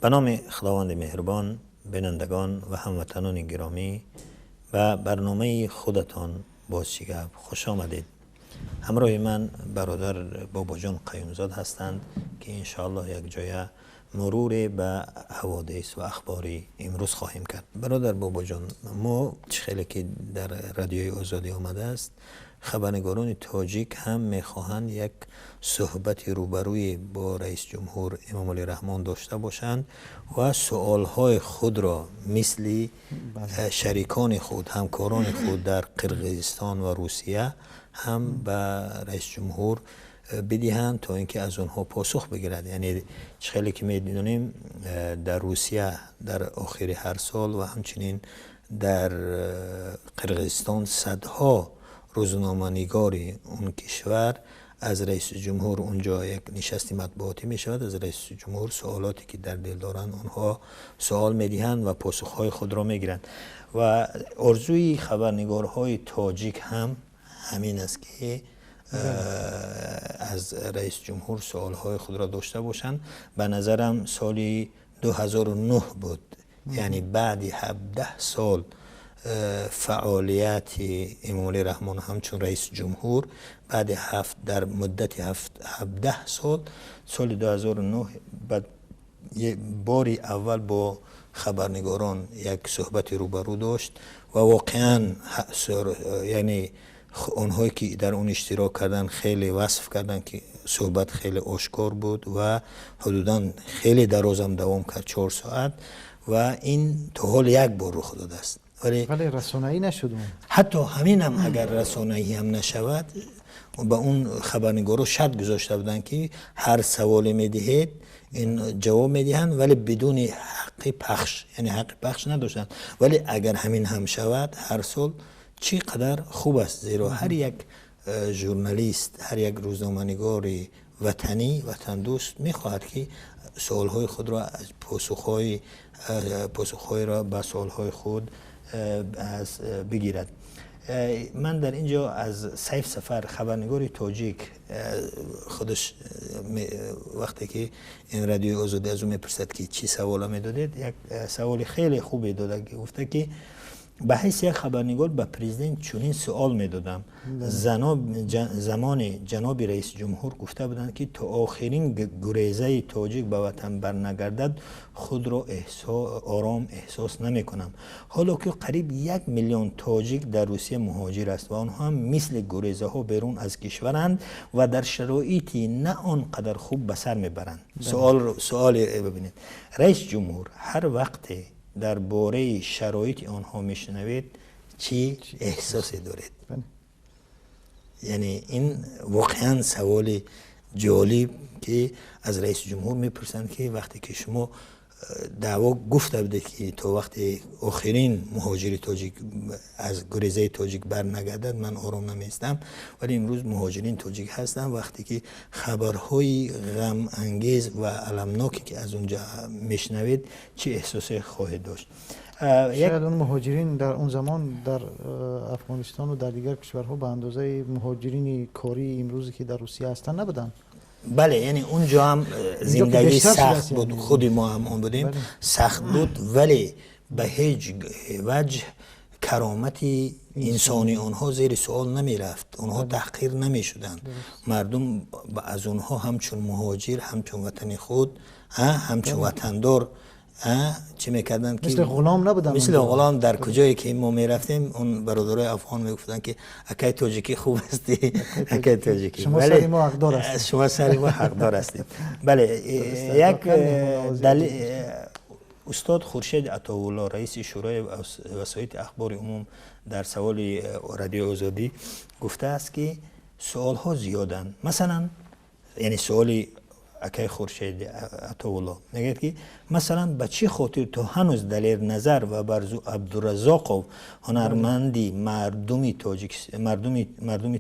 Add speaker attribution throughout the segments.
Speaker 1: Ба номи Худованди меҳрубон, бинандагон ва ҳамватанони гиромӣ, ба барномаи худатон «Боз чӣ гап» хуш омадед. Ҳамроҳи ман бародар Бобоҷон Қаюмзод ҳастанд, ки иншоаллоҳ якҷоя муруре ба ҳаводис ва ахбори имрӯз хоҳем кард. Бародар Бобоҷон, мо чӣ хеле ки дар Радиои Озодӣ омадааст, хабарнигорони тоҷик ҳам мехоҳанд як суҳбати рӯбарӯе бо раиси ҷумҳур Эмомалӣ Раҳмон дошта бошанд ва суолҳои худро мисли шарикони худ, ҳамкорони худ дар Қирғизистон ва Русия ҳам ба раиси ҷумҳур бидиҳанд, то ин ки аз онҳо посух бигирад. Яъне чӣ хеле ки медонем, дар Русия дар охири ҳар сол ва ҳамчунин дар Қирғизистон садҳо рӯзноманигори он кишвар аз раиси ҷумҳур, онҷо як нишасти матбуотӣ мешавад, аз раиси ҷумҳур суолоте ки дар дил доранд, онҳо суол медиҳанд ва посухҳои худро мегиранд. Ва орзуи хабарнигорҳои тоҷик ҳам ҳамин аст, ки аз раиси ҷумҳур суолҳои худро дошта бошанд. Ба назарам, соли 2009 буд, яъне баъди 17 сол фаъолияти Эмомалӣ Раҳмон ҳамчун раиси ҷумҳур, баъди ҳафт дар муддати 17 сол, соли 2009 баъд бори аввал бо хабарнигорон як суҳбати рӯбарӯ дошт ва воқеан, яъне онҳое ки дар он иштирок карданд, хеле васф карданд, ки суҳбат хеле ошкор буд ва ҳудудан хеле дарозам давом кард, 4 соат, ва ин то ҳол як бор рух додааст.
Speaker 2: Вале расонаӣ нашуд.
Speaker 1: Ҳатто ҳаминам агар расонаӣ ҳам нашавад, ба он хабарнигоро шарт гузошта буданд, ки ҳар саволе медиҳед, ин ҷавоб медиҳанд, вале бидуни ҳаққи пахш, яъне ҳаққи пахш надоштанд. Вале агар ҳамин ҳам шавад ҳар сол, чӣ қадар хуб аст, зеро ҳар як журналист, ҳар як рӯзноманигори ватанӣ, ватандӯст мехоҳад, ки суолҳои худро аз посухҳоеро ба суолҳои худ аз бигирад. Ман дар ин ҷо аз Сайф Сафар, хабарнигори тоҷик, худаш вақте ки ин Радиои Озодӣ аз ӯ мепурсад, ки чӣ савола медодед, як саволи хеле хубе дода, гуфта ки ба ҳайси як хабарнигор ба президент чунин суол медодам: замоне ҷаноби раиси ҷумҳур гуфта буданд, ки то охирин гурезаи тоҷик ба ватан барнагардад, худро ором эҳсос намекунам. Ҳоло ки қариб 1 миллион тоҷик дар Русия муҳоҷир аст ва онҳо ҳам мисли гурезаҳо берун аз кишваранд ва дар шароити на он қадар хуб ба сар мебаранд. Суоле бибинед: раис ҷумҳур, ҳар вақте дар бораи шароити онҳо мешунавед, чӣ эҳсосе доред? Яъне ин воқеан саволи ҷолиб, ки аз раиси ҷумҳур мепурсанд, ки вақте ки шумо даъво гуфта будед, ки то вақте охирин муҳоҷири тоҷик аз гурезаи тоҷик барнагардад, ман ором намеистам, вале имрӯз муҳоҷирин тоҷик ҳастанд, вақте ки хабарҳои ғамангез ва аламноке ки аз онҷа мешунавед, чӣ эҳсосе хоҳед дошт?
Speaker 2: Шояд он муҳоҷирин дар он замон дар Афғонистону дар дигар кишварҳо ба андозаи муҳоҷирини кории имрӯзе ки дар Русия ҳастанд, набуданд.
Speaker 1: Бале, яъне унҷо ҳам зиндагӣ сахт буд, худи мо ҳам он будем, сахт буд, вале ба ҳеҷ ваҷҳ каромати инсони онҳо зери суол намерафт, онҳо таҳқир намешуданд. Мардум аз онҳо ҳамчун муҳоҷир, ҳамчун ватани худ, ҳамчун ватандор чӣ мекарданд
Speaker 2: ки мисли ғулом набуданд.
Speaker 1: Мисли ғулом. Дар куҷое ки мо мерафтем, он бародарои афғон мегуфтанд, ки акай тоҷикӣ, хуб ҳастӣ, акай тоҷикӣ.
Speaker 2: Шумо сари мо ҳақдор ҳастед.
Speaker 1: Шумо сари мо ҳақдор ҳастед. Бале, як устод Хуршед Атоулло, раиси Шӯрои васоити ахбори умум, дар саволи Радиои Озодӣ гуфтааст, ки суолҳо зиёданд. Масалан, яъне суоли акай Хуршед Атоулло мегӯяд, ки масалан, ба чӣ хотир то ҳанӯз Далер Назар ва Барзу Абдуразоқов ҳунарманди мардуми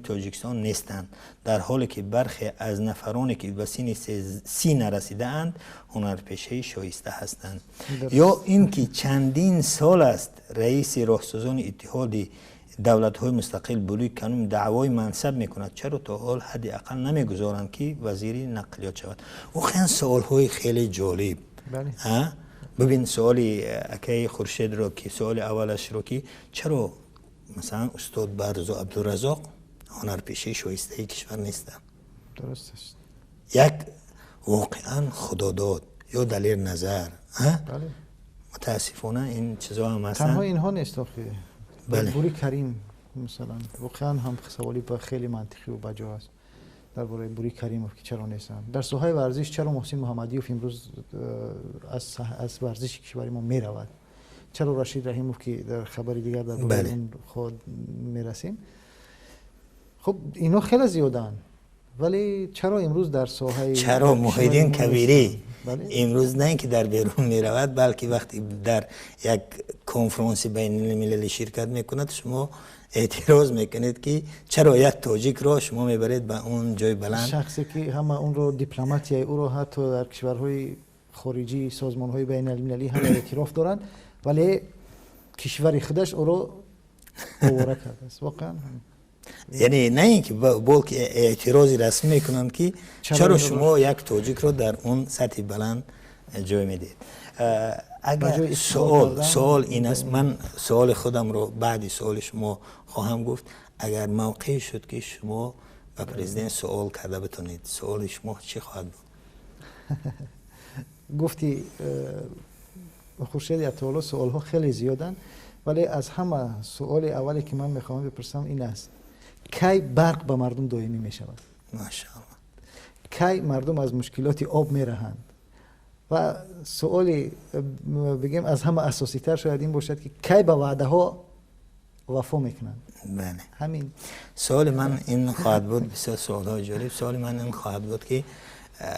Speaker 1: Тоҷикистон нестанд, дар ҳоле ки бархе аз нафароне ки ба синни 30 нарасидаанд, ҳунарпешаи шоиста ҳастанд, ё ин ки чандин сол аст раиси роҳсозони Иттиҳоди давлатҳои мустақил Булук Канум даъвои мансаб мекунад, чаро то ҳол ҳадди ақал намегузоранд, ки вазири нақлиёт шавад? Воқеан, суолҳои хеле ҷолиб. Бибин суоли акаи Хуршедро, ки суоли аввалашро, ки чаро масалан устод Барзу Абдуразоқ ҳунарпешаи шоистаи кишвар нестанд.
Speaker 2: Дуруст аст.
Speaker 1: Як воқеан худодод ё Далер Назар. Мутаассифона, ин чизо ҳам ҳастанд.
Speaker 2: Танҳо инҳо нест охи. Бури Карим масалан, воқеан ҳам саволи хеле мантиқӣ ва баҷо аст дар бораи Бури Каримов, ки чаро нестанд дар соҳаи варзиш, чаро Муҳсин Муҳаммадиёв имрӯз аз варзиши кишвари мо меравад, чаро Рашид Раҳимов, ки дар хабари дигар дар бораи он худ мерасем. Хуб, инҳо хеле зиёданд, вале чаро имрӯз дар соҳаи
Speaker 1: Чаро Муҳиддин Кабирӣ имрӯз на ин ки дар берун меравад, балки вақте дар як конфронси байналмилалӣ ширкат мекунад, шумо эътироз мекунед, ки чаро як тоҷикро шумо мебаред ба он ҷои баланд.
Speaker 2: Шахсе ки ҳама онро, дипломатияи ӯро ҳатто дар кишварҳои хориҷӣ, созмонҳои байналмилалӣ ҳама эътироф доранд, вале кишвари худаш ӯро овора кардааст воқеан.
Speaker 1: Яъне на ин ки, балки эътирози расмӣ мекунанд, ки чаро шумо як тоҷикро дар он сатҳи баланд ҷой медиҳед. Агар суол ин аст, ман суоли худамро баъди суоли шумо хоҳам гуфт. Агар мавқеъ шуд, ки шумо ба президент суол карда битонед, суоли шумо чӣ хоҳад буд?
Speaker 2: Гуфти Хуршеди Атоулло, суолҳо хеле зиёданд, вале аз ҳама суоли аввале ки ман мехоҳам бипурсам, ин аст: кай барқ ба мардум доимӣ мешавад?
Speaker 1: Машаалло.
Speaker 2: Кай мардум аз мушкилоти об мераҳанд? Ва суоли, бигем, аз ҳама асоситар шояд ин бошад, ки кай ба ваъдаҳо вафо мекунанд?
Speaker 1: Бале.
Speaker 2: Ҳамин.
Speaker 1: Суоли ман ин хоҳад буд. Бисёр суолҳои ҷолиб. Суоли ман ин хоҳад буд, ки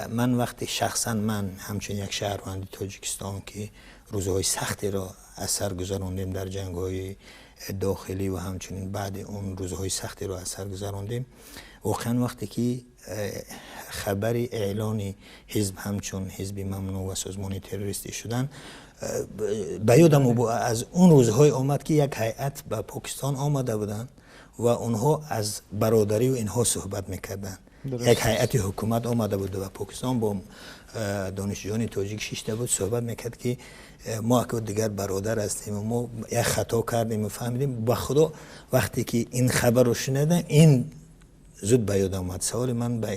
Speaker 1: ман вақте шахсан ман ҳамчун як шаҳрванди Тоҷикистон, ки рӯзҳои сахтеро аз сар гузарондем дар ҷангҳои дохилӣ ва ҳамчунин баъди он рӯзҳои сахтеро аз сар гузарондем, воқеан вақте ки хабари эълони ҳизб ҳамчун ҳизби мамнӯъ ва созмони террористӣ шудан, ба ёдам аз он рӯзҳое омад, ки як ҳайат ба Покистон омада буданд ва онҳо аз бародарию инҳо суҳбат мекарданд. Як ҳайати ҳукумат омада буд ба Покистон, бо донишҷӯёни тоҷик шишта буд, суҳбат мекард, ки мо аку дигар бародар ҳастем ва мо як хато кардем ва фаҳмидем. Ба Худо, вақте ки ин хабарро шунидам, ин зуд ба ёдам омад. Саволи ман ба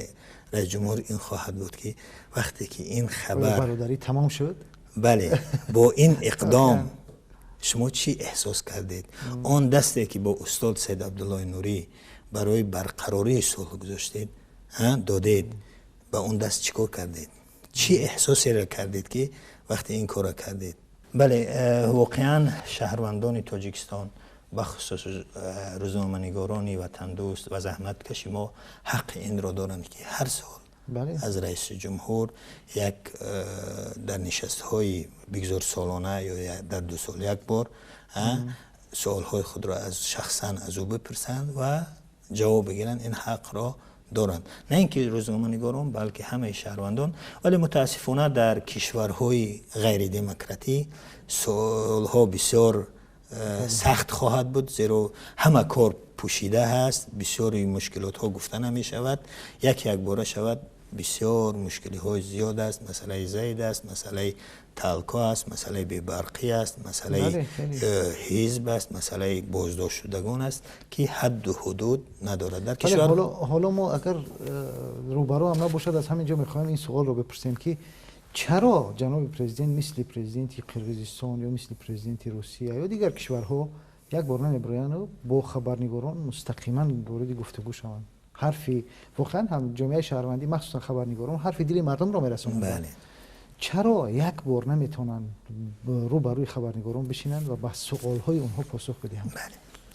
Speaker 1: раис ҷумҳур ин хоҳад буд, ки вақте ки ин хабар
Speaker 2: Бародарӣ тамом шуд?
Speaker 1: Бале, бо ин иқдом шумо чӣ эҳсос кардед? Он дасте ки бо устод Саид Абдуллои Нурӣ барои барқарории сулҳ гузоштед, додед, ба он даст чӣ кор кардед, чӣ эҳсосеро кардед, ки вақте ин корро кардед? Бале, воқеан шаҳрвандони Тоҷикистон, бахусус рӯзноманигорони ватандӯст ва заҳматкаши мо, ҳаққи инро доранд, ки ҳар сол аз раиси ҷумҳур як дар нишастҳои бигзор солона ё дар 2 сол як бор суолҳои худро аз шахсан аз ӯ бипурсанд ва ҷавоб бигиранд. Ин ҳақро доранд на ин ки рӯзноманигорон, балки ҳамаи шаҳрвандон. Вале мутаассифона, дар кишварҳои ғайридемократӣ суолҳо бисёр сахт хоҳад буд, зеро ҳама кор пӯшида ҳаст, бисёри мушкилотҳо гуфта намешавад, як якбора шавад. Бисёр мушкилиҳои зиёд аст: масъалаи зайд аст, масъалаи талко аст, масъалаи бебарқӣ аст, масъалаи ҳизб аст, масъалаи боздоштшудагон аст, ки ҳадду ҳудуд надорад дар кишвар.
Speaker 2: Ҳоло мо агар рӯбарӯ ҳам набошад, аз ҳамин ҷо мехоҳем ин суолро бипурсем, ки чаро ҷаноби президент мисли президенти Қирғизистон ё мисли президенти Русия ё дигар кишварҳо як бор намебирояну бо хабарнигорон мустақиман вориди гуфтугӯ шаванд? Ҳарфи воқеан ҳам ҷомеаи шаҳрвандӣ, махсусан хабарнигорон, ҳарфи дили мардумро мерасонанд. Чаро як бор наметавонанд рӯ ба рӯи хабарнигорон бишинанд ва ба суолҳои онҳо посух бидиҳанд?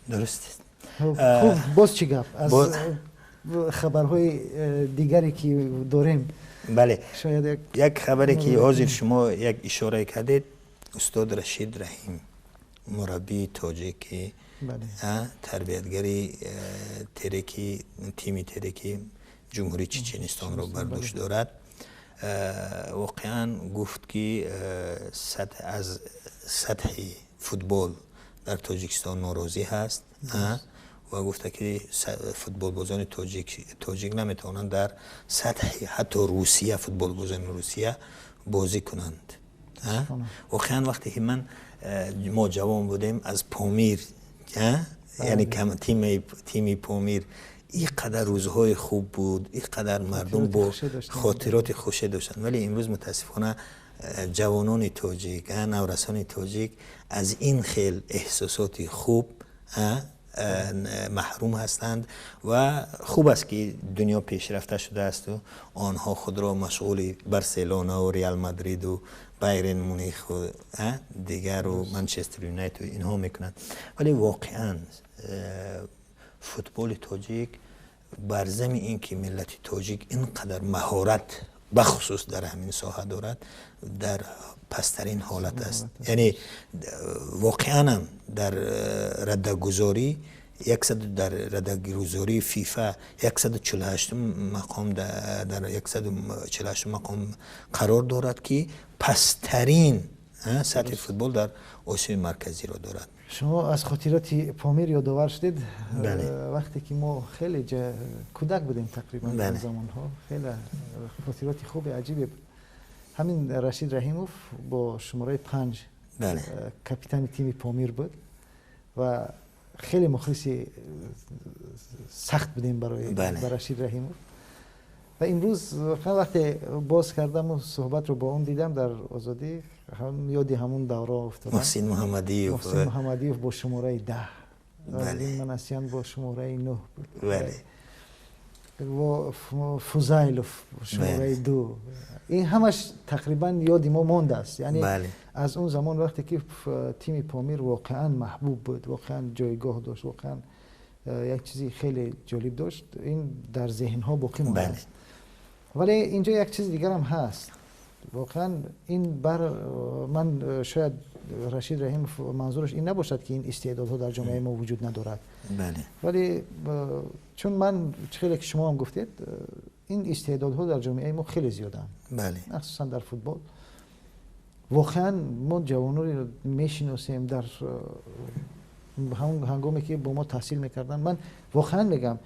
Speaker 1: Дуруст аст.
Speaker 2: Хуб, боз чӣ гап аз хабарҳои дигаре ки дорем?
Speaker 1: Бале.
Speaker 2: Шояд
Speaker 1: як хабаре ки ҳозир шумо як ишора кардед, устод Рашид Раҳим, мураббии тоҷик, тарбиятгари тереки тими тереки Ҷумҳурии Чеченистонро бар дӯш дорад, воқеан гуфт, ки аз сатҳи футбол дар Тоҷикистон норозӣ ҳаст ва гуфта, ки футболбозони тоҷик наметавонанд дар сатҳи ҳатто Русия, футболбозони Русия бозӣ кунанд. Воқеан вақте ки мо ҷавон будем, аз Помир, яъне тими Помир, ин қадар рӯзҳои хуб буд, ин қадар мардум бо хотироти хуше доштанд. Вале имрӯз мутаассифона ҷавонони тоҷик, наврасони тоҷик аз ин хел эҳсосоти хуб маҳрум ҳастанд ва хуб аст, ки дунё пешрафта шудааст ва онҳо худро машғули Барселона ва Реал Мадрид ва Байерн Мюних ва дигар ва Манчестер Юнайтед ва инҳо мекунанд. Вале воқеан футболи тоҷик бар зами ин ки миллати тоҷик ин қадар маҳорат бахусус дар ҳамин соҳа дорад, дар пасттарин ҳолат аст. Яъне воқеанам дар радагузорӣ, дар радагузории ФИФА 148 мақом, дар 148 мақом қарор дорад, ки пасттарин сатҳи футбол дар Осиёи Марказиро дорад.
Speaker 2: Шумо аз хотироти Помир ёдовар шудед. Вақте ки мо хеле кӯдак будем, тақрибан дар замонҳо, хеле хотироти хуби аҷибе буд. Ҳамин Рашид Раҳимов бо шумораи 5 капитани тими Помир буд ва хеле мухлиси сахт будем барои Рашид Раҳимов. Ва имрӯз вақте боз кардаму суҳбатро бо он дидам дар Озодӣ, ёди ҳамун давра уфтодам.
Speaker 1: Муҳсин Муҳаммадиев.
Speaker 2: Муҳсин Муҳаммадиев бо шумораи 10, Манасян бо шумораи 9 буд, Фузайлов шумораи 2. Ин ҳамаш тақрибан ёди мо мондааст. Яъне аз он замон, вақте ки тими Помир воқеан маҳбуб буд, воқеан ҷойгоҳ дошт, воқеан як чизи хеле ҷолиб дошт, ин дар зеҳнҳо боқӣ мондааст. Вале инҷо як чизи дигарам ҳаст. Воқеан ин бар ман шояд Рашид Раҳимов манзураш ин набошад, ки ин истеъдодҳо дар ҷомеаи мо вуҷуд надорад. Вале чун ман, хеле ки шумо ҳам гуфтед, ин истеъдодҳо дар ҷомеаи мо хеле зиёданд, махсусан дар футбол. Воқеан мо ҷавононро мешиносем, дар ҳангоме ки бо мо таҳсил мекарданд. Ман воқеан мегӯям,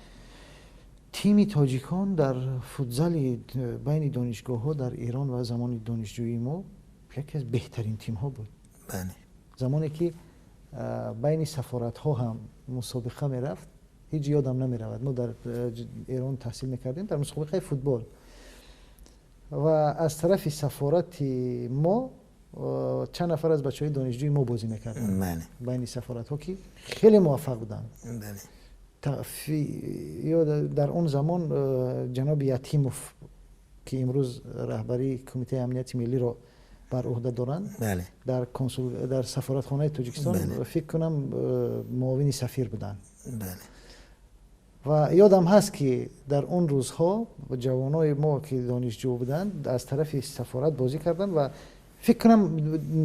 Speaker 2: тими тоҷикон дар футзали байни донишгоҳҳо дар Эрон ва замони донишҷӯии мо яке аз беҳтарин тимҳо буд. Замоне ки байни сафоратҳо ҳам мусобиқа мерафт, ҳеҷ ёдам намеравад, мо дар Эрон таҳсил мекардем, дар мусобиқаи футбол ва аз тарафи сафорати мо чанд нафар аз бачаҳои донишҷӯи мо бозӣ мекарданд байни сафоратҳо, ки хеле муваффақ буданд. Ё дар он замон ҷаноби Ятимов, ки имрӯз раҳбарии Кумитаи амнияти миллиро бар уҳда доранд, дар сафоратхонаи Тоҷикистон, фикр кунам, муовини сафир буданд. Ва ёдам ҳаст, ки дар он рӯзҳо ҷавонои мо, ки донишҷӯ буданд, аз тарафи сафорат бозӣ карданд ва фикр кунам,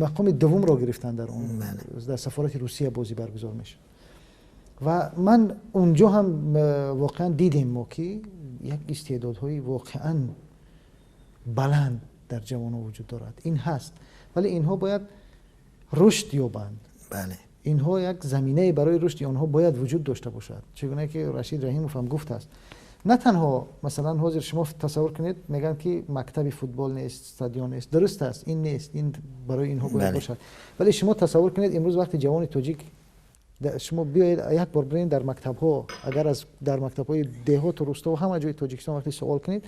Speaker 2: мақоми дуввумро гирифтанд. Дар он дар сафорати Русия бозӣ баргузор мешуд ва ман унҷо ҳам воқеан дидем мо, ки як истеъдодҳои воқеан баланд дар ҷавонон вуҷуд дорад. Ин ҳаст, вале инҳо бояд рушд ёбанд. Инҳо як заминае барои рушди онҳо бояд вуҷуд дошта бошад. Чӣ гуна ки Рашид Раҳимов ҳам гуфтааст, на танҳо масалан ҳозир шумо тасаввур кунед, мегӯянд, ки мактаби футбол нест, стадион нест. Дуруст аст, ин нест, ин барои инҳо бояд бошад. Вале шумо тасаввур кунед, имрӯз вақте ҷавони тоҷик, шумо биёед, як бор биред дар мактабҳо, агар аз дар мактабҳои деҳоту рӯсто, ҳама ҷои Тоҷикистон вақте суол кунед,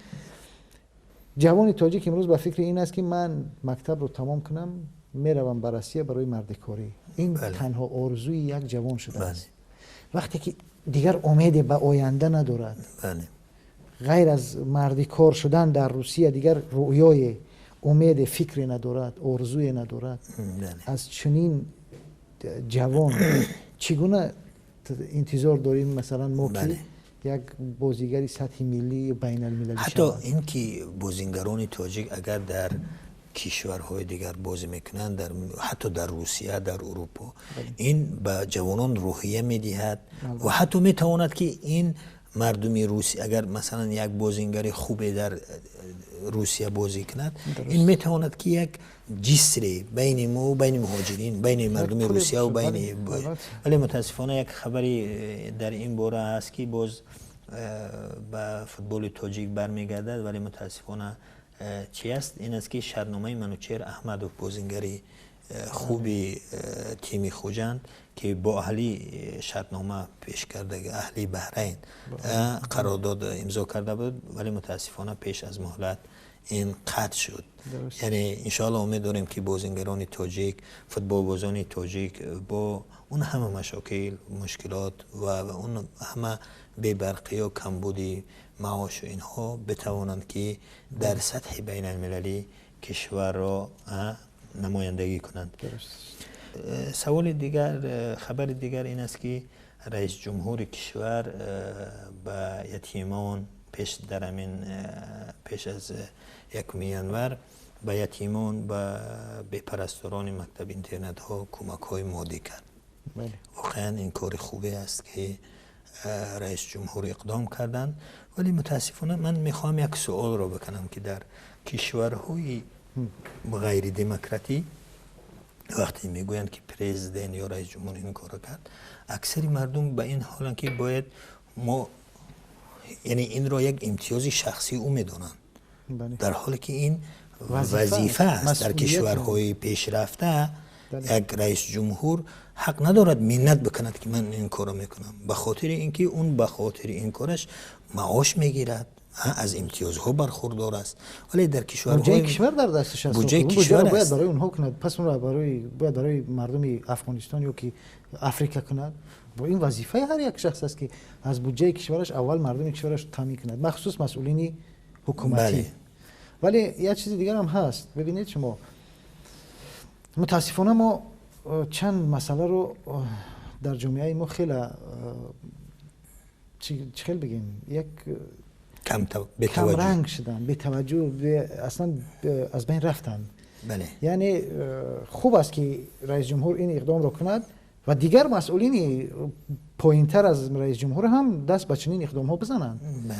Speaker 2: ҷавони тоҷик имрӯз ба фикри ин аст, ки ман мактабро тамом кунам, меравам ба Россия барои мардикорӣ. Ин танҳо орзуи як ҷавон шудааст, вақте ки дигар умеде ба оянда надорад, ғайр аз мардикор шудан дар Русия дигар рӯёе, умеде, фикре надорад, орзуе надорад. Аз чунин ҷавон чӣ гуна интизор дорем, масалан, мо ки як бозигари сатҳи миллӣ, байналмилалӣ?
Speaker 1: Ҳатто ин ки бозингарони тоҷик агар дар кишварҳои дигар бозӣ мекунанд, ҳатто дар Русия, дар Урупо, ин ба ҷавонон рӯҳия медиҳад ва ҳатто метавонад, ки ин мардуми Русия, агар масалан як бозингари хубе дар Русия бозӣ кунад, ин метавонад, ки як ҷисре байни мо, байни муҳоҷирин, байни мардуми Русия ва байни. Вале мутаассифона як хабари дар ин бора ҳаст, ки боз ба футболи тоҷик бармегардад. Вале мутаассифона چی است؟ این است که شرطنامه منوچهر احمدوف، بازیگر خوبی تیم خوجند که با اهلی شرطنامه پیش کرده، اهلی بحرین قرارداد امضا کرده بود، ولی متاسفانه پیش از مهلت این قطع شد. یعنی انشاءالله امید داریم که بازیگران تاجیک، فوتبال بازان تاجیک با اون همه مشاکل، مشکلات و اون همه بی‌برقی و کمبودی معاش و اینها بتوانند که در سطح بین المللی کشور را نمایندگی کنند. سوال دیگر، خبر دیگر این است که رئیس جمهور کشور به یتیمان پیش در همین پیش از 1 ینور به یتیمان، به بی‌پرستاران مکتب اینترنت ها کمک های مادی کرد. واقعا این کار خوبی است که رئیس جمهور اقدام کردند، ولی متاسفانه من میخوام یک سوال را بکنم که در کشورهای غیر دموکراتی وقتی میگویند که پرزیدنت یا رئیس جمهور این کار کرد، اکثر مردم به این حالن که باید ما، یعنی این را یک امتیاز شخصی او میدانند، در حالی که این وظیفه است. در کشورهای پیشرفته یک رئیس جمهور حق ندارد منت بکند که من این کارو میکنم، به خاطر اینکه اون به خاطر این کارش معاش میگیرد، از امتیازها برخوردار است. ولی در کشورهای
Speaker 2: بودجه کشور در دستش است،
Speaker 1: بودجه کشور
Speaker 2: باید برای اونها کند، پس اون باید برای مردم افغانستان یا که افریقا کند. با این وظیفه هر یک شخص است که از بودجه کشورش اول مردم کشورش تامین کند، مخصوص مسئولین حکومتی. ولی یک چیز دیگر هم هست. ببینید شما، متاسفانه ما چند مسئله رو در جامعه ما خیلی چی بگیم، یک کم رنگ شدن، بی توجه، اصلا از بین رفتن.
Speaker 1: بله.
Speaker 2: یعنی خوب است که رئیس جمهور این اقدام رو کند و دیگر مسئولین پایینتر از رئیس جمهور هم دست به چنین اقدام ها بزنند.
Speaker 1: بله.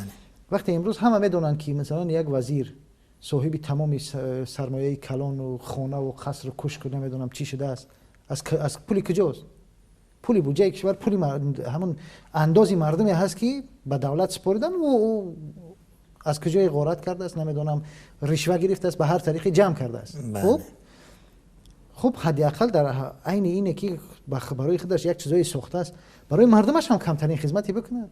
Speaker 2: وقتی امروز همه میدونند که مثلا یک وزیر صاحب تمام سرمایه کلان و خانه و قصر و کشک و نمیدونم چی شده است، از پول کجاست؟ پول بودجه کشور، پول همون اندازی مردمی هست که به دولت سپردن و از کجای غارت کرده است، نمیدونم رشوه گرفته است، به هر طریقی جمع کرده است. خب حداقل در عین اینه که برای خودش یک چیزایی ساخته است، برای مردمش هم کمترین خدمتی بکند.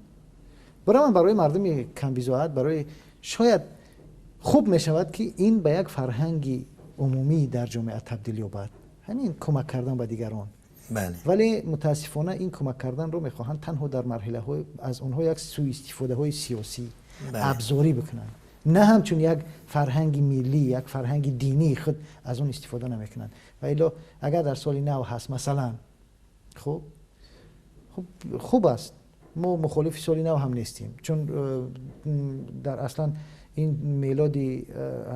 Speaker 2: برای من، برای مردم کم بیزاعت، برای شاید خوب میشود که این به یک فرهنگ عمومی در جامعه تبدیل یابد، همین کمک کردن به دیگران.
Speaker 1: بله.
Speaker 2: ولی متاسفانه این کمک کردن رو میخواهند تنها در مرحله های از اونها یک سوء استفاده های سیاسی ابزاری بکنند، نه همچون یک فرهنگ ملی، یک فرهنگ دینی خود از اون استفاده نمیکنند. و الا اگر در سال نو هست مثلا، خب خوب است، ما مخالف سال نو هم نیستیم، چون در اصلا این میلاد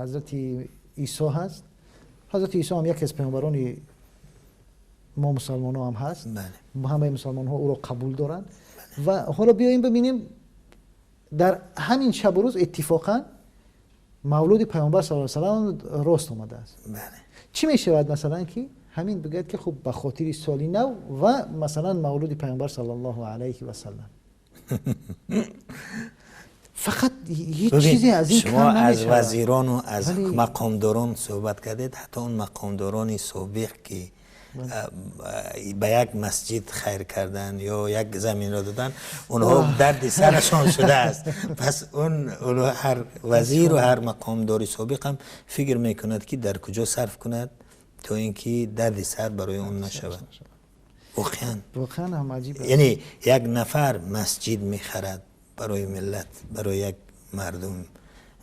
Speaker 2: حضرت عیسی هست. حضرت عیسی هم یکی از پیامبران ما مسلمان ها هم هست.
Speaker 1: بله.
Speaker 2: همه مسلمان ها او را قبول دارند. بله. و حالا بیاییم ببینیم در همین شب و روز اتفاقا مولود پیامبر صلی الله علیه و سلم راست آمده است.
Speaker 1: بله.
Speaker 2: چی می شود مثلا که همین بگید که خب به خاطر سال نو و مثلا مولود پیامبر صلی الله علیه و سلم فقط هیچ چیزی از این
Speaker 1: شما از وزیران و از مقامداران صحبت کردید، حتی اون مقامداران سابق که به یک مسجد خیر کردن یا یک زمین را دادن، اونها درد سرشان شده است. پس اون هر وزیر و هر مقامدار سابق هم فکر میکند که در کجا صرف کند تا اینکه درد سر برای اون نشود. واقعا
Speaker 2: هم عجیب است.
Speaker 1: یعنی یک نفر مسجد میخرد برای ملت، برای یک مردم،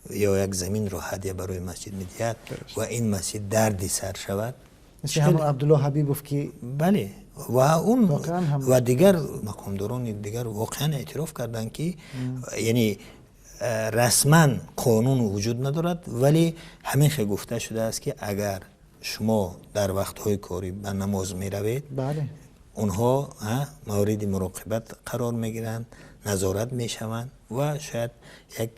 Speaker 1: یا یک زمین را هدیه برای مسجد میدهد و این مسجد درد سر شود.
Speaker 2: مثل همون عبدالله حبیبوف که
Speaker 1: بله، و اون و دیگر مقامداران دیگر واقعا اعتراف کردند که یعنی رسما قانون وجود ندارد، ولی همین خیلی گفته شده است که اگر شما در وقتهای کاری به نماز میروید،
Speaker 2: بله،
Speaker 1: اونها مورد مراقبت قرار میگیرند، نظارت میشوند و شاید یک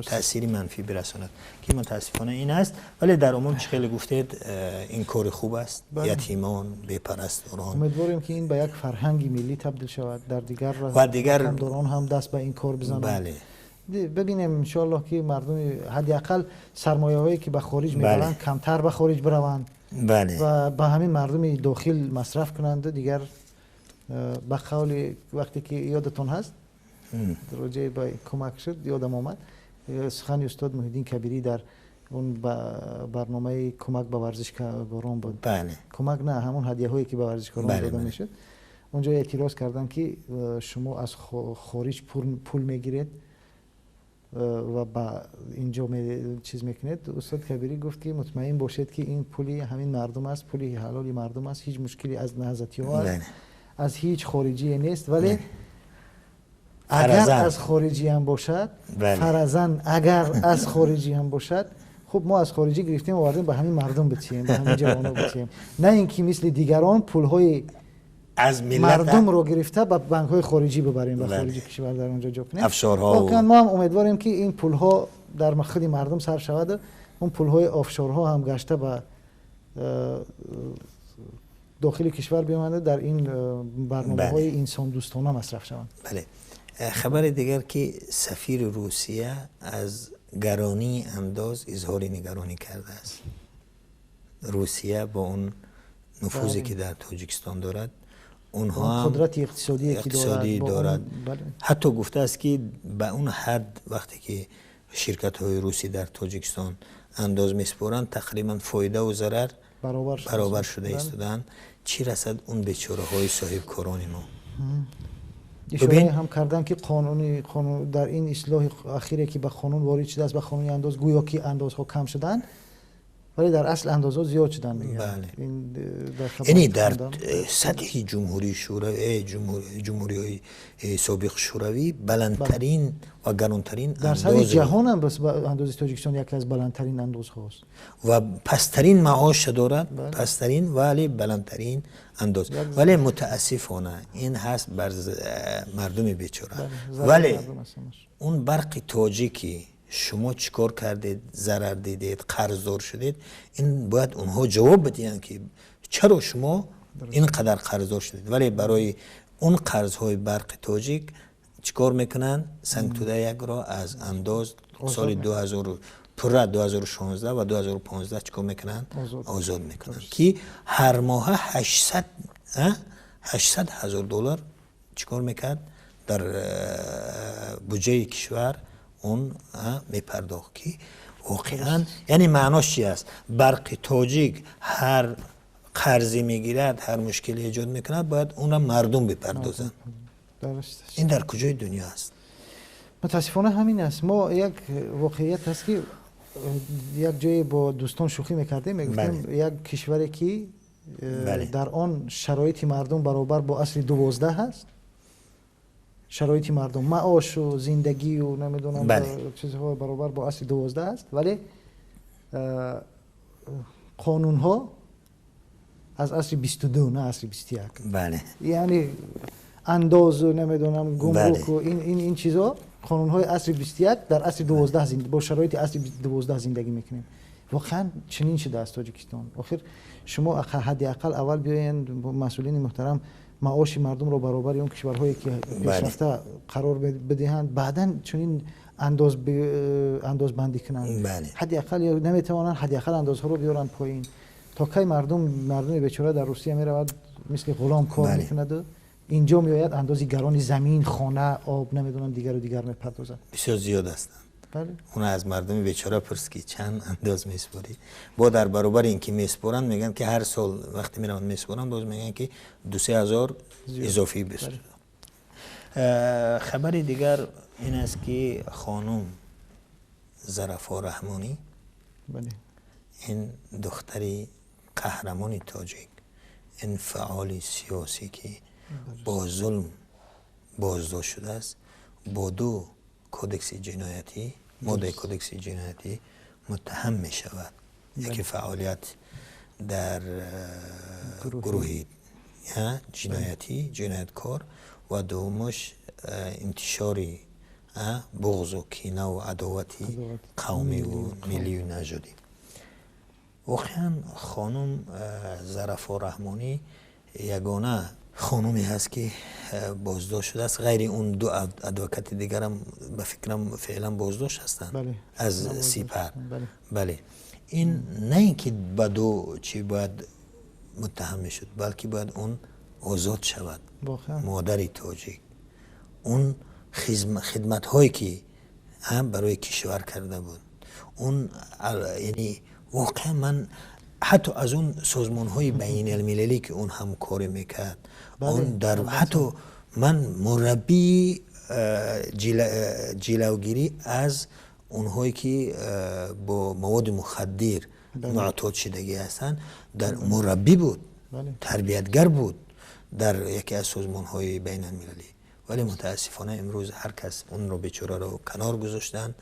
Speaker 1: تاثیر منفی برساند که متاسفانه این است. ولی در عموم چه خیلی گفتید این کار خوب است.
Speaker 2: بله.
Speaker 1: یتیمان، بی‌پرستاران،
Speaker 2: امیدواریم که این به یک فرهنگ ملی تبدیل شود، در دیگر
Speaker 1: و دیگر
Speaker 2: مقامداران هم دست به این کار بزنند.
Speaker 1: بله.
Speaker 2: Бибинем иншоаллоҳ ки мардуми ҳадди ақал сармояҳое ки ба хориҷ мебаранд, камтар ба хориҷ бираванд ва ба ҳамин мардуми дохил масраф кунанду дигар. Ба қавли вақте ки ёдатон ҳаст, роҷеъ ба кӯмак шуд, ёдам омад сухани устод Муҳиддин Кабирӣ дар он барномаи кӯмак ба варзишкорон буд. Кӯмак на, ҳамон ҳадияҳое ки ба варзишкорон дода мешуд. Онҷо эътироз карданд, ки шумо аз хориҷ пул мегиред ва ба инҷо чиз мекунед. Устод Кабирӣ гуфт, ки мутмаин бошед, ки ин пули ҳамин мардум аст, пули ҳалоли мардум аст, ҳеҷ мушкиле аз наҳзатиҳо аст, аз ҳеҷ хориҷие нест, вале агар аз хориҷӣ ҳам бошад, фарзан агар аз хориҷӣ ҳам бошад, хуб, мо аз хориҷӣ гирифтем, овардем, ба ҳамин мардум битиҳем, ба ҳамин ҷавоно битиҳем, на ин ки мисли дигарон пулҳои мардумро гирифта ба банкҳои хориҷӣ бибарем, ба хориҷи кишвар дар онҷо ҷо кунем. Воқеан мо ҳам умедворем, ки ин пулҳо дар худи мардум сарф шаваду он пулҳои офшорҳо ҳам гашта ба дохили кишвар биомада, дар ин барномаҳои инсондӯстона масраф шаванд.
Speaker 1: Бале, хабари дигар, ки сафири Русия аз гаронии андоз изҳори нигаронӣ кардааст. Русия бо он нуфузе, ки дар Тоҷикистон дорад, онҳо
Speaker 2: қудрати иқтисодие
Speaker 1: ки дорад, ҳатто гуфтааст, ки ба он ҳад вақте ки ширкатҳои русӣ дар Тоҷикистон андоз месупоранд, тақрибан фоидаву зарар баробар шуда истодаанд, чӣ расад он бечораҳои соҳибкорони мо.
Speaker 2: Ишора ҳам карданд, ки қонуни дар ин ислоҳи ахире, ки ба қонун ворид шудааст, ба қонуни андоз, гӯё ки андозҳо кам шуданд, вале дар асл андозҳо зиёд шуданд.
Speaker 1: Яъне дар сатҳи ҷумҳурии ҷумҳуриҳои собиқ Шӯравӣ баландтарин ва гаронтарин.
Speaker 2: Дар сатҳи ҷаҳон ҳам андози Тоҷикистон яке аз баландтарин андозҳост.
Speaker 1: Ва пасттарин маоша дорад, пасттарин, вале баландтарин андоз. Вале мутаассифона ин ҳаст бар мардуми бечора. Вале он Барқи Тоҷики шумо чӣ кор кардед, зарар дидед, қарздор шудед, ин бояд онҳо ҷавоб бидиҳанд, ки чаро шумо ин қадар қарздор шудед. Вале барои он қарзҳои Барқи Тоҷик чӣ кор мекунанд? Сангтуда якро аз андоз соли 2000 пурра 2016 ва 2015 чӣ кор мекунанд? Озод мекунанд, ки ҳар моҳа 800 ҳазор доллар чӣ кор мекард, дар буҷаи кишвар он мепардохт, ки воқеан яъне маънош чи аст? Барқи Тоҷик ҳар қарзе мегирад, ҳар мушкиле эҷод мекунад, бояд онро мардум бипардозанд. Ин дар куҷои дунё аст?
Speaker 2: Мутаассифона ҳамин аст. Мо як воқеият аст, ки як ҷое бо дӯстон шӯхӣ мекардем, мегуфтем, як кишваре ки дар он шароити мардум баробар бо асри 12 ҳаст, шароити мардум, маошу зиндагию намедонам чизҳо баробар бо асри 12 аст, вале қонунҳо аз асри 22, на асри 21. Яъне андозу намедонам гумруку ин чизо, қонунҳои асри 21, дар асри 12 бо шароити асри 12 зиндагӣ мекунем. Воқеан чунин шудааст Тоҷикистон. Охир шумо ҳадди ақал аввал биёен, масъулини муҳтарам, маоши мардумро баробари он кишварҳое ки пешрафта қарор бидиҳанд, баъдан чунин андозбандӣ кунанд. Ҳадди ақал наметавонанд, ҳадди ақал андозҳоро биёранд поин. То кай мардуми бечора дар Русия меравад, мисли ғулом кор мекунаду инҷо меояд, андози гарони замин, хона, об, намедонам, дигару дигар мепардозад?
Speaker 1: Бисёр зиёд ҳастанд. Она аз мардуми бечора пурс, ки чанд андоз месупорӣ. Бо дар баробари ин ки месупоранд, мегӯянд, ки ҳар сол вақте мераванд месупоранд, боз мегӯянд, ки 2-3 ҳазор изофӣ бисупор. Хабари дигар ин аст, ки хонум Зарафо Раҳмонӣ, ин духтари қаҳрамони тоҷик, ин фаъоли сиёсӣ, ки бо зулм боздошт шудааст, бо ду кодекси ҷиноятӣ, моддаи кодекси ҷиноятӣ муттаҳам мешавад. Яке фаъолият дар гурӯҳи ҷиноятӣ, ҷинояткор, ва дуввумаш интишори буғзу кинаву адовати қавмиву миллию нажодӣ. Воқеан хонум Зарафо Раҳмонӣ ягона Хонуме ҳаст, ки боздошт шудааст. Ғайри он ду адвокати дигарам, ба фикрам, феълан боздошт ҳастанд аз Сипар. Бале, ин на ин ки ба ду чӣ бояд муттаҳам мешуд, балки бояд он озод шавад. Модари тоҷик, он хидматҳое ки барои кишвар карда буд, он яъне воқеан ман ҳатто аз он созмонҳои байналмилалӣ, ки он ҳамкорӣ мекард, он дар ҳатто ман мураббии ҷилавгирӣ аз онҳое ки бо маводи мухаддир муътод шудагӣ ҳастанд, дар мураббӣ буд, тарбиятгар буд дар яке аз созмонҳои байналмилалӣ. Вале мутаассифона имрӯз ҳар кас онро бечораро канор гузоштанд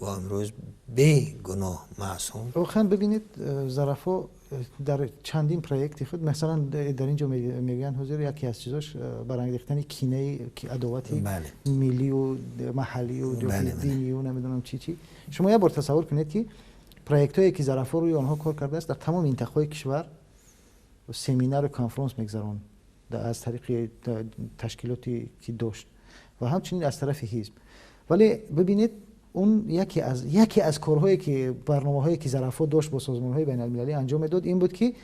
Speaker 1: ва имрӯз бегуноҳ, маъсум.
Speaker 2: Воқеан, бибинед, Зарафо дар чандин проекти худ, масалан, дар ин ҷо мегӯянд, ҳозир яке аз чизош барангехтани кинаи адовати миллию маҳаллию динию намедонам чӣ чӣ. Шумо як бор тасаввур кунед, ки проектҳое ки Зарафо рӯи онҳо кор кардааст, дар тамоми минтақаҳои кишвар семинару конфронс мегузаронд аз тариқи ташкилоте ки дошт ва ҳамчунин аз тарафи ҳизб. Вале бибинед, он яке аз корҳое ки, барномаҳое ки Зарафо дошт, бо созмонҳои байналмилалӣ анҷом медод, ин буд, ки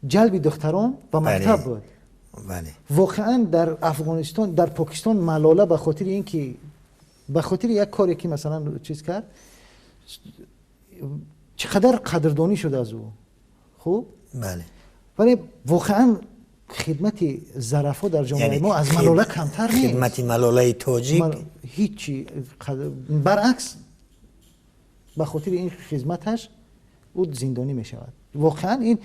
Speaker 2: ҷалби духтарон ба мактаб буд. Воқеан, дар Афғонистон, дар Покистон Малола ба хотири ин ки, ба хотири як коре ки масалан чиз кард, чӣ қадар қадрдонӣ шуд аз ӯ. Хуб, вале воқеан хидмати Зарафо дар ҷомеаи мо аз Малола камтар нест.
Speaker 1: Хидмати Малолаи тоҷик.
Speaker 2: Ҳичи. Баръакс, ба хотири ин хизматаш ӯ зиндонӣ мешавад. Воқеан, ин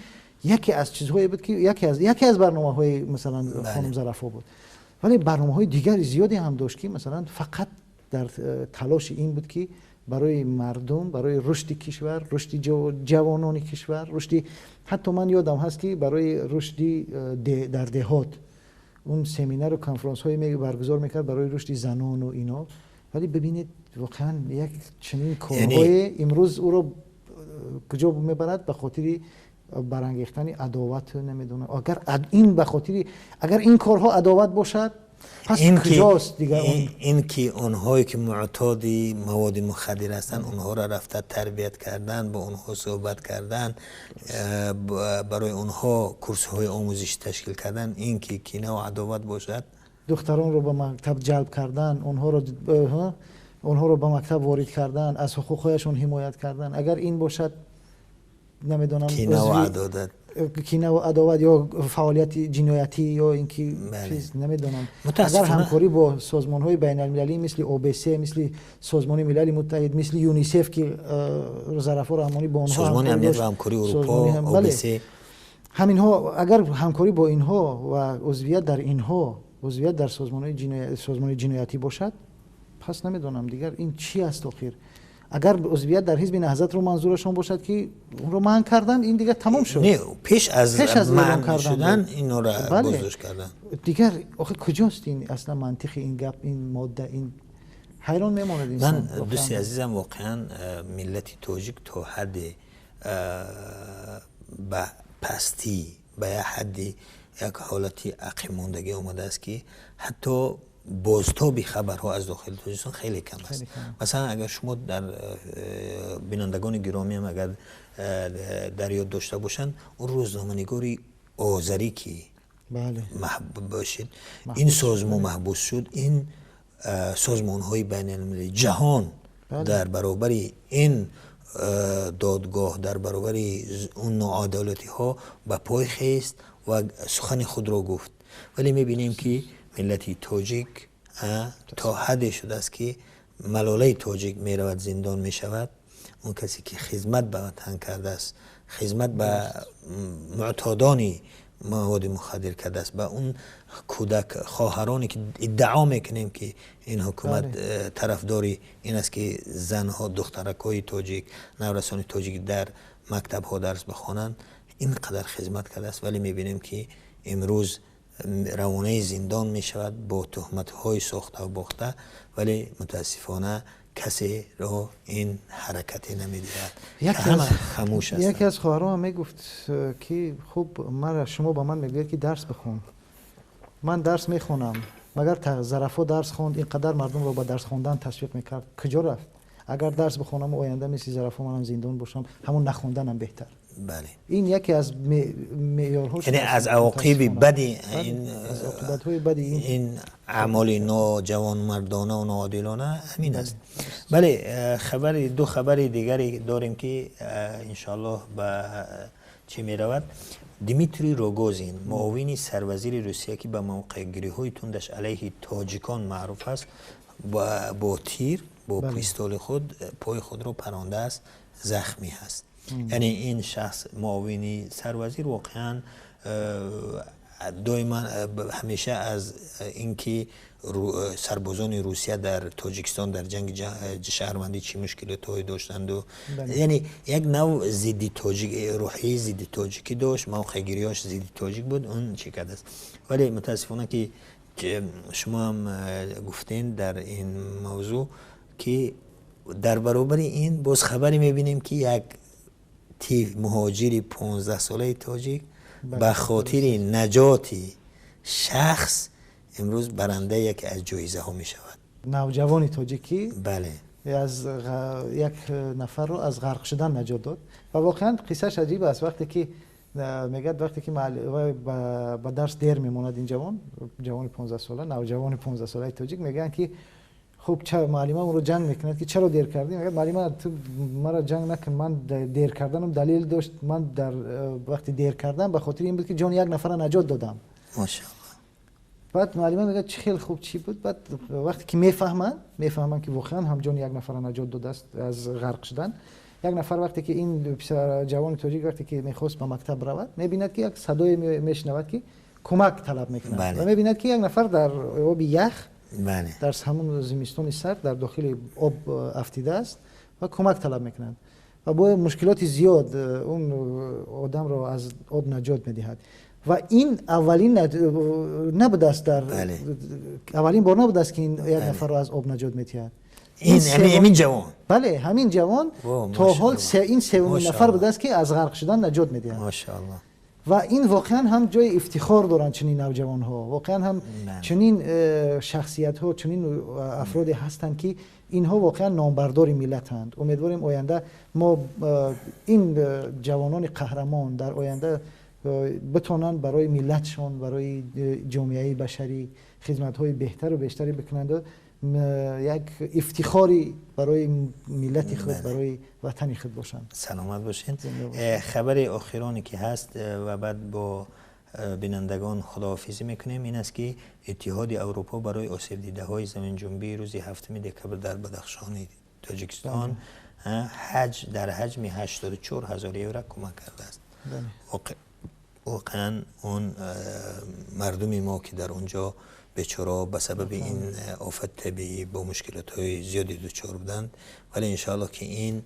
Speaker 2: яке аз чизҳое буд, ки яке аз барномаҳои, масалан, хонум Зарафо буд. Вале барномаҳои дигари зиёде ҳам дошт, ки масалан фақат дар талоши ин буд, ки барои мардум, барои рушди кишвар, рушди ҷавонони кишвар, рушди, ҳатто ман ёдам ҳаст, ки барои рушди дар деҳот он семинару конфронсҳое баргузор мекард барои рушди занону ино. Вале бибинед, воқеан як чунин корҳое имрӯз ӯро куҷо мебарад? Ба хотири барангехтани адоват, намедонам, агар ин ба хотири, агар ин корҳо адоват бошад, пас куҷост дигар?
Speaker 1: Ин ки онҳое ки муътоди маводи мухаддир ҳастанд, онҳоро рафта тарбият кардан, бо онҳо суҳбат кардан, барои онҳо курсҳои омӯзишӣ ташкил кардан, ин ки кинаву адоват бошад?
Speaker 2: Духтаронро ба мактаб ҷалб кардан, онҳоро ба мактаб ворид кардан, аз ҳуқуқҳояшон ҳимоят кардан, агар ин бошад, намедонам,
Speaker 1: кинаву адоват.
Speaker 2: Кинаву адоват ё фаъолияти ҷиноятӣ ё ин ки чиз, намедонам. Агар ҳамкорӣ бо созмонҳои байналмилалӣ, мисли ОБСЕ, мисли Созмони Милали Муттаҳид, мисли ЮНИСЕФ, ки Зарафо Раҳмонӣ бо онҳо
Speaker 1: Созмони амният ва ҳамкории Урупо, ОБСЕ.
Speaker 2: Ҳаминҳо, агар ҳамкорӣ бо инҳо ва узвият дар инҳо, узвият дар созмони ҷиноятӣ бошад, пас намедонам, дигар ин чӣ аст охир? Агар узвият дар ҳизби Наҳзатро манзурашон бошад, ки онро манъ карданд, ин дигар тамом шуд.
Speaker 1: Не, пеш аз манъ шудан инро боздошт карданд.
Speaker 2: Дигар охир куҷост ин аслан мантиқи ин гап, ин модда? Ин ҳайрон мемонад инсон.
Speaker 1: Ман, дӯсти азизам, воқеан миллати тоҷик то ҳадде ба пастӣ, ба як ҳадди, як ҳолати ақибмондагӣ омадааст, ки ҳатто бозтоби хабарҳо аз дохили Тоҷикистон хеле кам аст. Масалан, агар шумо дар бинандагони гиромиам агар дар ёд дошта бошанд, он рӯзноманигори озарӣ ки бошед, ин созмон маҳбус шуд, ин созмонҳои байналмилалӣ, ҷаҳон дар баробари ин додгоҳ, дар баробари он ноадолатиҳо ба пой хест ва сухани худро гуфт. Вале мебинем, ки миллати тоҷик то ҳадде шудааст, ки Малолаи тоҷик меравад, зиндон мешавад. Он касе ки хизмат ба ватан кардааст, хизмат ба муътодони маводи мухаддир кардааст, ба он кӯдак хоҳароне ки иддао мекунем, ки ин ҳукумат тарафдори ин аст, ки занҳо, духтаракҳои тоҷик, наврасони тоҷик дар мактабҳо дарс бихонанд, ин қадар хизмат кардааст, вале мебинем, ки имрӯз равонаи зиндон мешавад бо туҳматҳои сохтаву бохта. Вале мутаассифона касеро ин ҳаракате намедиҳад, ҳама хамӯш ҳастанд.
Speaker 2: Яке аз хоҳарон мегуфт, ки хуб, мара шумо ба ман мегӯяд, ки дарс бихон. Ман дарс мехонам, магар Зарафо дарс хонд, инқадар мардумро ба дарс хондан ташвиқ мекард, куҷо рафт? Агар дарс бихонам, оянда мисли Зарафо манам зиндон бошам, ҳамон нахонданам беҳтар.
Speaker 1: Бале.
Speaker 2: Ин яке аз меъёрҳо,
Speaker 1: яъне аз авоқиби бади ин,
Speaker 2: аз оқибатҳои бади
Speaker 1: ин аъмоли ноҷавонмардона ва ноодилона ҳамин аст. Бале, хабари ду хабари дигаре дорем ки иншоаллоҳ ба чӣ меравад. Дмитрий Рогозин, муовини сарвазири Русия, ки ба мавқеъгириҳои тундаш алайҳи тоҷикон маъруф аст, бо тир, бо пистоли худ пои худро парондааст, захмӣ ҳаст. Яъне ин шахс, муовини сарвазир, воқеан доимо ҳамеша аз инки сарбозони Русия дар Тоҷикистон дар ҷанги шаҳрвандӣ чӣ мушкилотҳое доштанду, яъне як нав зидди тоҷик, рӯҳияи зидди тоҷикӣ дошт, мавқеъгириҳош зидди тоҷик буд, он чӣ кардааст. Вале мутаассифона ки шумо ҳам гуфтен дар ин мавзӯъ, ки дар баробари ин боз хабаре мебинем, ки як муҳоҷири 15-солаи тоҷик ба хотири наҷоти шахс имрӯз барандаи яке аз ҷоизаҳо мешавад.
Speaker 2: Навҷавони тоҷикӣ
Speaker 1: бале
Speaker 2: аз як нафарро аз ғарқ шудан наҷот дод ва воқеан қиссааш аҷиб аст. Вақте ки мегӯяд, вақте ки ба дарс дер мемонад, ин ҷавон, ҷавони 15-сола, навҷавони 15-солаи тоҷик, мегӯянд ки хуб, муаллима ӯро ҷанг мекунад, ки чаро дер кардӣ? Мегӯяд: «Муаллима, ту маро ҷанг накун, ман дер карданам далел дошт. Ман дар вақти дер кардан ба хотири ин буд, ки ҷони як нафарро наҷот додам».
Speaker 1: Мошааллоҳ.
Speaker 2: Баъд муаллима мегӯяд: «Чӣ хеле хуб, чӣ буд?» Баъд вақте ки мефаҳманд, ки воқеан ҳам ҷони як нафарро наҷот додааст аз ғарқ шудан як нафар. Вақте ки ин ҷавони тоҷик, вақте ки мехост ба мактаб равад, мебинад, ки як садое мешунавад, ки кӯмак талаб мекунад, ва мебинад, ки як нафар дар оби ях, дар ҳамон зимистони сард, дар дохили об афтидааст ва кӯмак талаб мекунад ва бо мушкилоти зиёд он одамро аз об наҷот медиҳад. Ва ин аввалин набудааст, дар аввалин бор набудааст, ки як нафарро аз об наҷот медиҳад.
Speaker 1: Ин ҳамин ҷавон?
Speaker 2: Бале, ҳамин ҷавон. То ҳол ин севумин нафар будааст, ки аз ғарқ шудан наҷот медиҳад.
Speaker 1: Мошааллоҳ.
Speaker 2: Ва ин воқеан ҳам ҷои ифтихор доранд чунин навҷавонҳо, воқеан ҳам чунин шахсиятҳо, чунин афроде ҳастанд, ки инҳо воқеан номбардори миллатанд. Умедворем, оянда мо ин ҷавонони қаҳрамон дар оянда битонанд барои миллатшон, барои ҷомеаи башарӣ хизматҳои беҳтару бештаре бикунанд, як ифтихори барои миллати худ, барои ватани худ бошанд.
Speaker 1: Саломат бошед. Хабари охироне ки ҳаст ва баъд бо бинандагон худоҳофизӣ мекунем, ин аст, ки Иттиҳоди Аврупо барои осебдидаҳои заминҷунбии рӯзи 7 декабр дар Бадахшони Тоҷикистон ҳаҷ дар ҳаҷми 84 ҳазор евро кӯмак кардааст. Воқеан он мардуми мо, ки дар он ҷо бечора ба сабаби ин офати табиӣ бо мушкилотҳои зиёде дучор буданд, вале иншоаллоҳ ки ин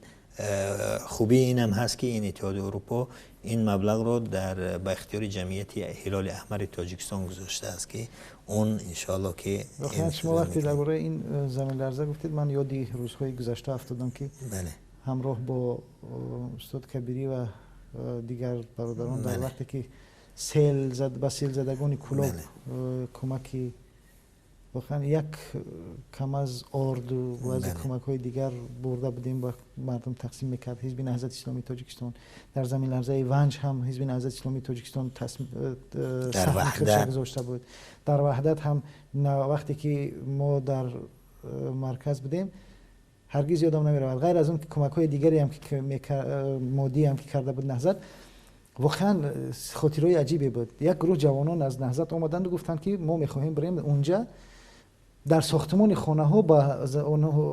Speaker 1: хубии инам ҳаст, ки ин Иттиҳоди Аврупо ин маблағро дар ба ихтиёри ҷамъияти Ҳилоли Аҳмари Тоҷикистон гузоштааст, ки он иншоаллоҳ ки
Speaker 2: Воқеан, шумо вақте дар бораи ин заминларза гуфтед, ман ёди рӯзҳои гузашта афтодам, ки ҳамроҳ бо устод Кабирӣ ва дигар бародарон дар вақте ки сел зад, ба селзадагони Кӯлоб кӯмаки воқеан як кам аз орду баъзе кӯмакҳои дигар бурда будем, ба мардум тақсим мекард Ҳизби Наҳзати Исломии Тоҷикистон. Дар заминларзаи Ванҷ ҳам Ҳизби Наҳзати Исломии Тоҷикистон саҳми худша гузошта буд. Дар Ваҳдат ҳам, вақте ки мо дар марказ будем, ҳаргиз ёдам намеравад, ғайр аз он ки кӯмакҳои дигаре ҳам, ки моддӣ ҳам ки карда буд Наҳзат, воқеан хотираҳои аҷибе буд. Як гурӯҳ ҷавонон аз Наҳзат омаданду гуфтанд, ки мо мехоҳем бирем унҷа, дар сохтмони хонаҳо ба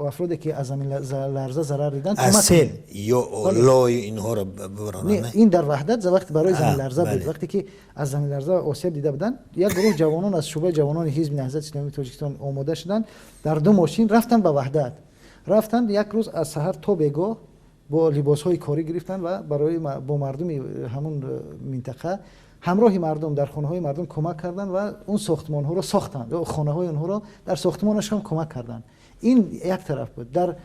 Speaker 2: афроде, ки аз заминларза зарар диданд.
Speaker 1: Аз сел ё лои инҳоро бибаронанд?
Speaker 2: Ин дар Ваҳдат, вақте барои заминларза буд, вақте ки аз заминларза осеб дида буданд, як гурӯҳ ҷавонон аз шӯъбаи ҷавонони Ҳизби Наҳзати Исломии Тоҷикистон омода шуданд, дар ду мошин рафтанд ба Ваҳдат. Рафтанд, як рӯз аз саҳар то бегоҳ бо либосҳои корӣ гирифтанд ва барои бо мардуми ҳамун минтақа, ҳамроҳи мардум дар хонаҳои мардум кӯмак карданд ва он сохтмонҳоро сохтанд, хонаҳои онҳоро дар сохтмонашон кӯмак карданд. Ин як тараф буд. Дар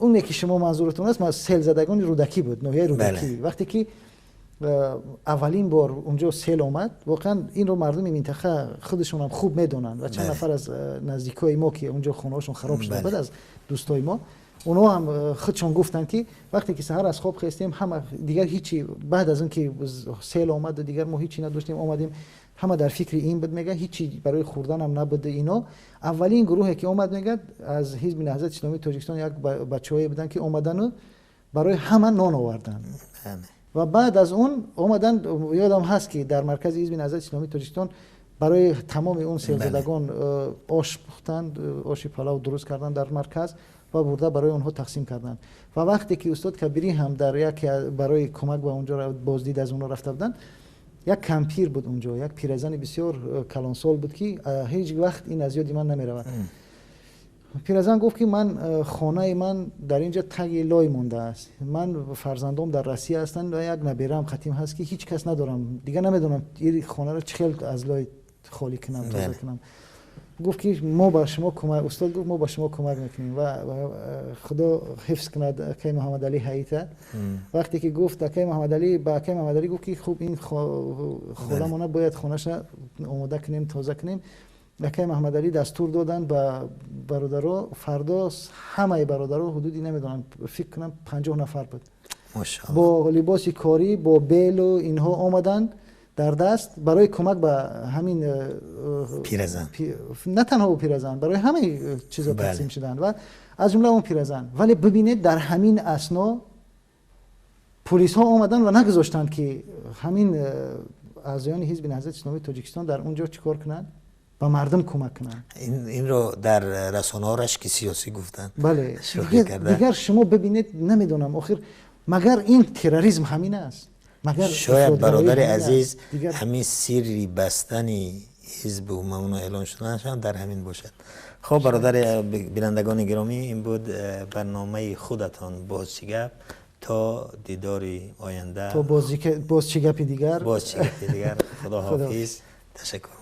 Speaker 2: оне ки шумо манзуртон аст, селзадагони Рӯдакӣ буд, ноҳияи Рӯдакӣ, вақте ки Аввалин бор унҷо сел омад, воқеан инро мардуми минтақа худашон ҳам хуб медонанд ва чанд нафар аз наздикои мо, ки унҷо хонаҳошон хароб шуда буд, аз дӯстои мо, онҳо ҳам худшон гуфтанд, ки вақте ки саҳар аз хоб хестем, ҳама дигар ҳичи, баъд аз он ки сел омад, дигар мо ҳичи надоштем, омадем, ҳама дар фикри ин буд, мега, ҳичи барои хӯрданам набуд. Ино аввалин гурӯҳе ки омад, мегӯяд, аз Ҳизби Наҳзати Исломии Тоҷикистон як бачаҳое буданд, ки омадану барои ҳама нон оварданд. Ва баъд аз он омаданд, ёдам ҳаст, ки дар маркази Ҳизби Наҳзати Исломии Тоҷикистон барои тамоми он селзадагон ош пухтанд, оши палав дуруст карданд дар марказ ва бурда барои онҳо тақсим карданд. Ва вақте ки устод Кабирӣ ҳам дар яке барои кӯмак ба онҷо, боздид аз онҳо рафта буданд, як кампир буд онҷо, як пиразани бисёр калонсол буд, ки ҳеҷ вақт ин аз ёди ман намеравад. Пиразан гуфт, ки ман хонаи ман дар инҷа таги лой мондааст, ман фарзандом дар Россия ҳастанд ва як набераам қатим ҳаст, ки ҳеҷ кас надорам, дигар намедонам ин хонаро чӣ хел аз лой холӣ кунам, тоза кунам. Гуфт, ки мо ба шумо кӯмак, устод гуфт, мо ба шумо кӯмак мекунем. Ва худо ҳифз кунад акаи Муҳаммадалӣ Ҳаита. Вақте ки гуфт, акаи Муҳаммадалӣ ба акаи Муҳаммадалӣ гуфт, ки хуб, ин холамона бояд хонаша омода кунем, тоза кунем. Акаи Муҳаммадалӣ дастур доданд ба бародаро, фардо ҳамаи бародаро, ҳудуди, намедонам, фикр кунам, 50 нафар буд, бо либоси корӣ, бо белу инҳо омаданд дар даст барои кӯмак ба ҳамин
Speaker 1: пиразан.
Speaker 2: На танҳо пиразан, барои ҳамаи чизо тақсим шуданд ва аз ҷумла он пиразан. Вале бибинед, дар ҳамин асно пулисҳо омаданд ва нагузоштанд, ки ҳамин аъзоёни Ҳизби Наҳзати Исломии Тоҷикистон дар он ҷо чӣ кор кунанд, ба мардум кӯмак кунанд.
Speaker 1: Инро дар расонаҳо рашки сиёсӣ гуфтанд.
Speaker 2: Бале, дигар шумо бибинед, намедонам, охир магар ин терроризм ҳамин аст?
Speaker 1: Магар шояд, бародари азиз, ҳамин сирри бастани ҳизбу мамнӯъ эълон шуданашам дар ҳамин бошад. Хоб, бародари бинандагони гиромӣ, ин буд барномаи худатон «Боз чӣ гап». То дидори оянда.
Speaker 2: То боз чӣ гапи дигар.
Speaker 1: Боз чӣ гапи дигар. Худо ҳофиз, ташаккур.